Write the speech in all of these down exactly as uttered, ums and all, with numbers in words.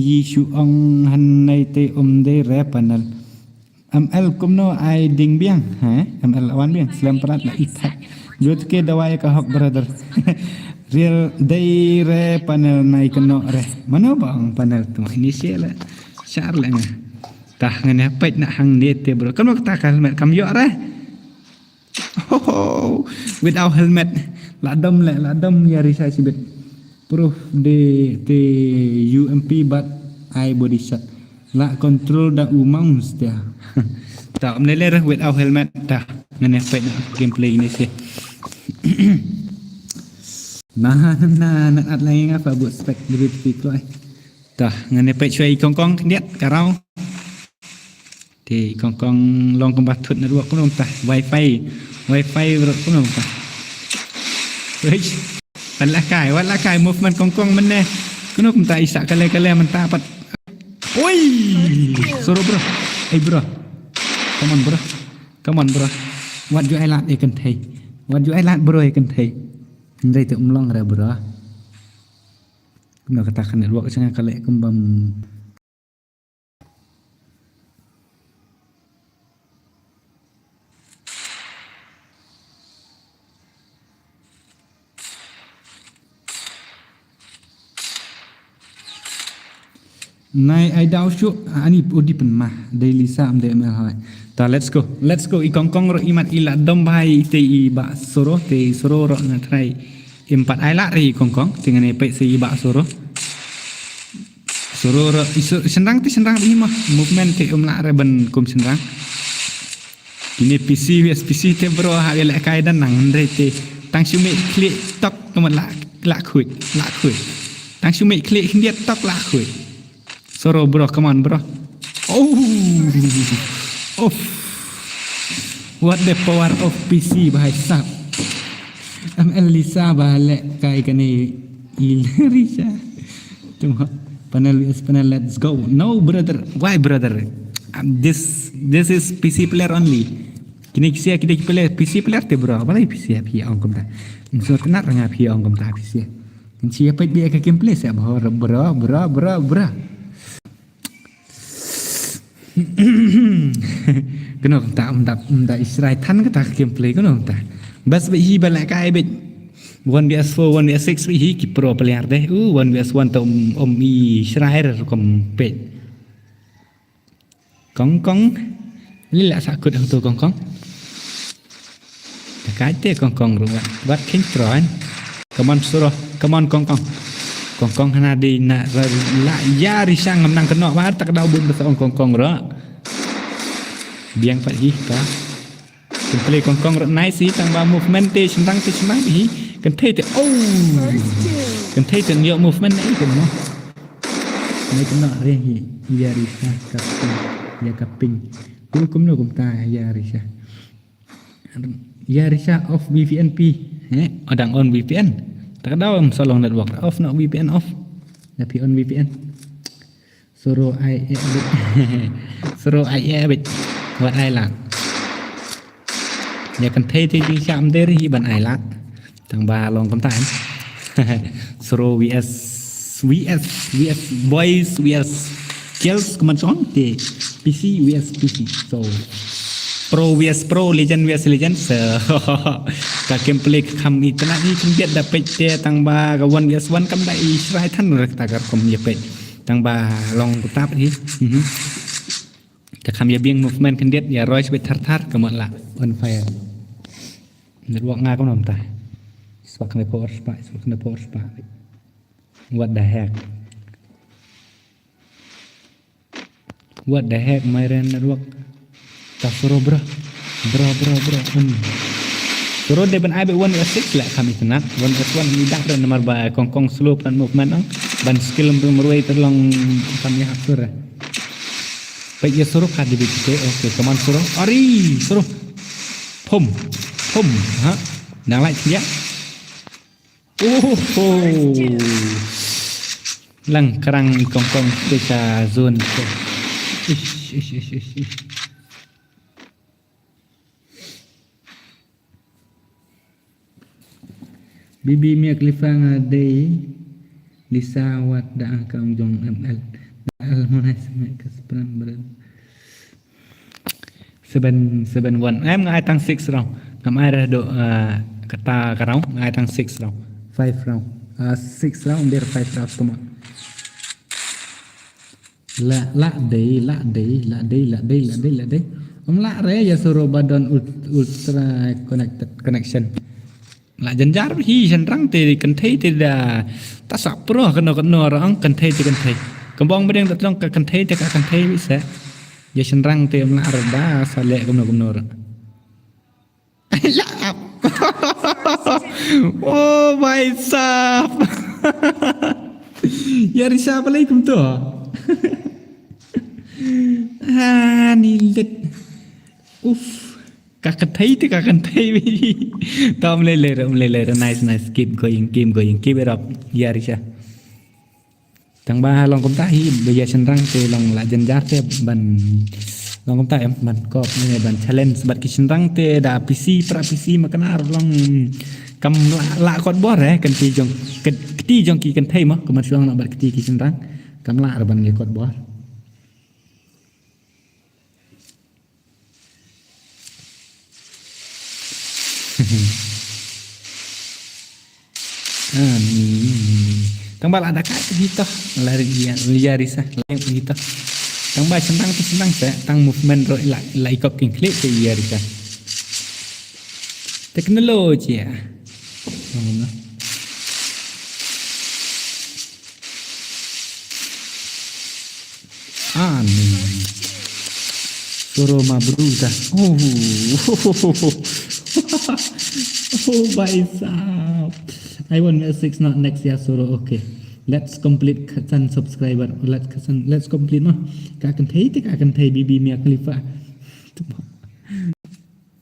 Yi shu ong hanai te um dei re panel. M L kumno ai ding biang, ha? M L wan biang, slem prat la i thak. Jot ke dawai ka hok brother. Real dei re panel nai keno re. Mano ba ong panel tu ini sila. Shar le nga. Tah ngan ya peit na hang ne te bro. Kano kata ka helmet kam yok re. Oh, without helmet. La dom le, la dom ya risa sibit. Proof de te U M P but I body shot. La control da u mouse dia. Ta um le le without helmet ta. Ngan ya peit na gameplay ini sih. Nah, nah, nah, nah, at lagi ngapa buat spek debit tiklo eh. Ta ngan ya peit shuwa i kongkong khyndiat ka raw. Te i kongkong long kumba thut network kumno mynta. Wifi. Wifi bro kumno mynta. Wei. Wat la kai, wat la kai movement kongkong mynne. Kumno kumta i sah kale kale mynta pat. Oi! Soro bro. Hey bro. Come on bro. Come on bro. Wat ju ai lad ïa kynthei. Wat ju ai lad bro ïa kynthei. Hynrei te um long re bro. Kumno kata ka network jong nga ka leh kumba Nai ai daw shu ani udi pynmah dei Lisa am dei M L hai. Ta let's go. Let's go i kongkong ro imat i la dom bha i te i ba soro te i soro ro na trai. Im pat ai la re i kongkong te ngan peit se i ba soro. Soro ro i soro sendang te sendang i mah movement te um la re ban kum sendang. Kine P C wes P C te bro ha ya le kai dan nang hynrei te tang shu mih klik tok kamat la la khuid la khuid. Tang shu mih klik hyndiat tok la khuid. Soro bro, come on bro. Oh. Of. What the power of P C bhai sahab. M L Lisa ba le kai kane i Lisa. Tengok panel V S panel, let's go. No brother, why brother? Um, this this is P C player only. Kini kisia kini player P C player te bro. Balai P C phi ong kumta. Nso tenar nga phi ong kumta P C. Nsi apa dia ka gameplay sa bro bro bro bro bro. Kano kata um da um da Israel than kata ka gameplay kano kata. Bas ba hi ba la kai bit. One V S four, one V S six ba hi ki pro player deh. Uh, one V S one ta um um Israel kom pet. Kong kong. Li la sa kut hang tu kong kong. Ka kai te kong kong ruh wat king tron. Come on suro, come on kong kong. Kong kong hana di na la ya ri sang ngam nang keno ba tak dau bun ba sa ong kong kong ruh. Biang pat hi ka. Kan play kong kong ruh nice hi tang ba movement te sendang te sendang hi. Kan thei te oh. Kan thei te nyo movement na i kan mo. Nai kena re hi ya ri sa ka ping ya ka ping. Kul kumno kumta ya ri sa. Ya Risha off V P N pi. Eh, adang on V P N. Tak ada orang solong network. Off no V P N off. Tapi on V P N. Soro ai eh bit. Soro ai eh bit. Wat ai lak. Ya kan thei thei di sham der hi ban ai lak. Tang ba long kam tan. Soro V S V S V S boys V S girls kaman song te P C V S P C. So pro V S pro, legend V S legend. So ka gameplay ka kham i tana i kham biat da pet te tang ba ka one V S one kam da i shrai than ra ta kar kom ya pet. Tang ba long ku tap hi. Mhm. Ka kham ya biang movement kan diat ya roi sbet thar thar ka mat la on fire. Network nga kam nom ta. Spak ne power spak, spak ne power spak. What the heck? What the heck, my ran network? Ta suro bro. Bro, bro, bro. Hmm. Suro de ban ai be one S six la kami tenat. One S one ni dak dan namar ba kong kong slow plan movement ang. Ban skill mrung mrwai terlong kami hak suro. Pek ya suro ka di bit. Okay, come on suro. Ari, suro. Pum. Pum. Ha? Nang lai ya. Oh, oh. Lang kerang kong kong te sa zone te. Ish, ish, ish, ish, ish. Bibi mia klifa nga dei Lisa wat da angkang jong M L. Seven, seven one. Em, nga ai tang six round. Ngam ai re do, eh, kata ka round, nga ai tang six round. Five round. Ah, six round, der five round, come on. La, la dei, la dei, la dei, la dei, la dei, la dei. Ym lah re, ïa suro ba don ult-, ultra connected, connection. La jynjar hi, shynrang te kynthei te da ta sa pro kano kano rong kynthei te kynthei. Kynbong ba dang da tdong ka kynthei te ka kynthei bise. Ïa shynrang te ym lah re da sa leh kumno kumno re. Lah ap. Oh my sap. Ïa Risha balei kumto. Ah, ni lit. Uf. Ka kynthei te ka kynthei. Tom lele rum lele. Nice, nice. Keep going, keep going. Keep it up. Ïa Risha. Tang ba long kumta hi, ba ïa shynrang te long la jynjar te ban long kumta em, ban kop ne ban challenge bad ki shynrang te da P C, pra P C ma kane long kam la, la kot bor eh, kan ti jong, kat-, kti jong ki kynthei mo, kumba shuwa nga bad kti ki shynrang. Kam la re ban ïa kot bor. Ah, ni, ni, ni, ni. Tang ba la da kai hi to. La ri ïa, ïa Risha, la ri hi to. Tang ba shynrang te shynrang se, tang movement ruh la, la i kop king klik te ïa Risha. Teknologi. Oh, no. Ani. Suro ma bruta. Oh. Oh, bhai sahab. I want a six, not next year, Suro. Okay. Let's complete khatsan subscriber. Let's khatsan, let's complete, no? Ka kynthei te ka kynthei bibi Mia Khalifa.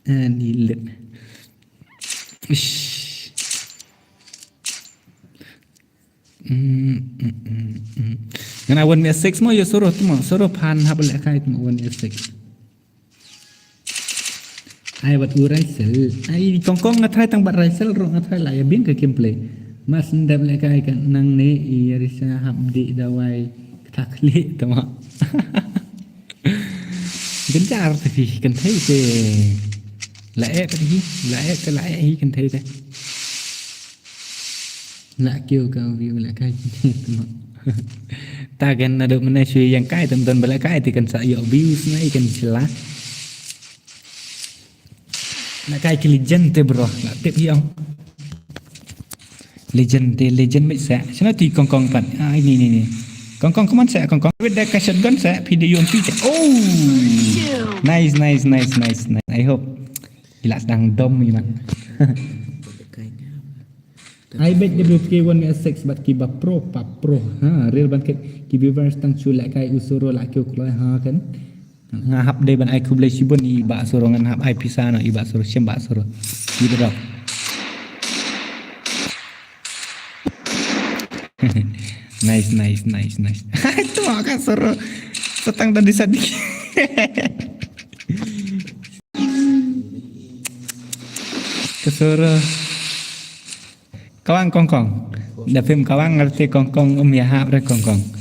Ani lit. Ish. Mm, mm, mm, mm. Ngan ai one minute six mo, ïa Suro tu mo. Suro phan hap lehkai tu mo, one minute six. Ai bad u Raisel. Ai Kongkong nga try tang bad Raisel ruh nga try la ïa biang ka gameplay. Mas ndep lehkai ka nangne ïa Risha hap dih dawai kata khlieh tu mo. Jynjar te phi kynthei te. La eh te hi, la eh te la eh hi kynthei te. La kiew ka view la kai. Ta kan naduh mynne shu ïeng kai tem don ba la kai te kan sa ïoh views na i kan sla. La kai ki legend te bro, la tip hi ong. Legend te legend bad sa. Shano ti Kongkong pat. Ah, ini, ini, ini. Kongkong, come on sa Kongkong. With the shotgun sa, phi da ïoh phi sa. Oh! Nice, nice, nice, nice, nice. I hope. Ila sdang dom ni man. Ai bad W P K one S six bad ki ba pro pa pro. Ha, real ban kit ki viewers tang chu lehkai u Suro la kiew kloi ha kan. Nga hap dei ban ai khublei shibun i Bah Suro ngan hap ai pisa no i Bah Suro shem Bah Suro. Gitu dong. Nice, nice, nice, nice. Tu ka Suro. Setang tadi sadik. Ka Suro. Kawang Kongkong. Da phim kawang ngerti Kongkong um ïa hap re Kongkong.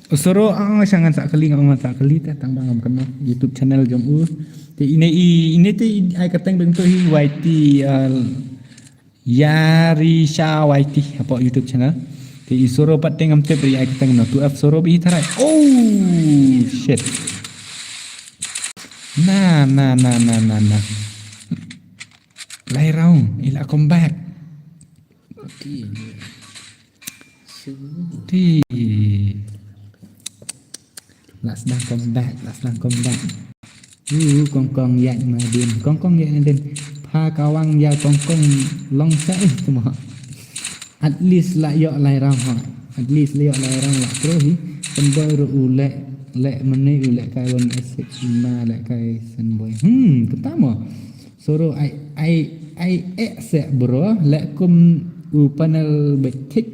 U Suro, ah, sha ngan sa kali, ngan sa kali te tang ba ngam kynmaw YouTube channel jong u. Te ine i, ine te i ai kyrteng beng to hi Y T, uh, Yarisha Y T hapoh YouTube channel. Te i Suro pat te ngam tip ri ai kyrteng no. Tu F Suro bi tharai. Oh shit. Na, na, na, na, na, na. Lai round, ila comeback. Ti. Ti. Last dang comeback, last dang comeback. Uh, Kongkong ïaid ma din. Kongkong ïaid ma din. Pha kawang ïa Kongkong long sa eh tu mo. At least la ïoh lai round ha. At least la ïoh lai round la pro hi. Sen boy ruh u leh, leh mane u lehkai one S six na lehkai sen boy. Hmm, kata mo. Suro ai, ai, ai eh seh bro, leh kum u panel betik.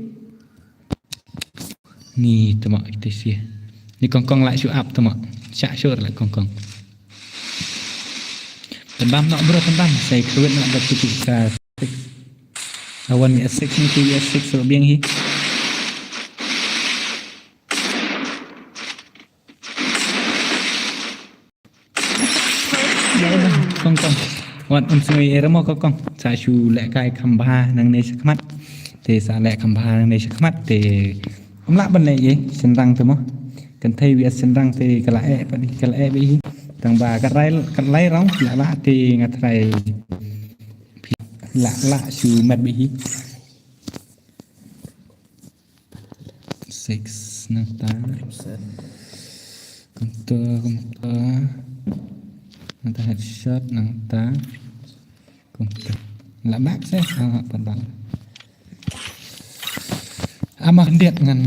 Ni tama kita sih. Ni Kongkong lah show up tama. Syak show lah Kongkong. Tendam nak bro, tendam. Saya kewit nak dah tutup ka. Awan ni S six ni, T V S six ruh biang hi. Kong, kong. Wat um sngewsih ei ruh mo kong, kong. Sa shu lehkai kham bha nangne shakhmat. Te sa leh kham bha nangne shakhmat. Te ym lah ban leh ei shynrang te mo. Kynthei wi shynrang te ka la eh pat hi, ka la eh bha hi. Tang ba kat lai, kat lai rong la lah te nga trai. La lah shu met bha hi. Six nangta. Kumta, kumta. Nangta headshot nangta. Kumta. La bak se ha pat bak. Ama khyndiat ngan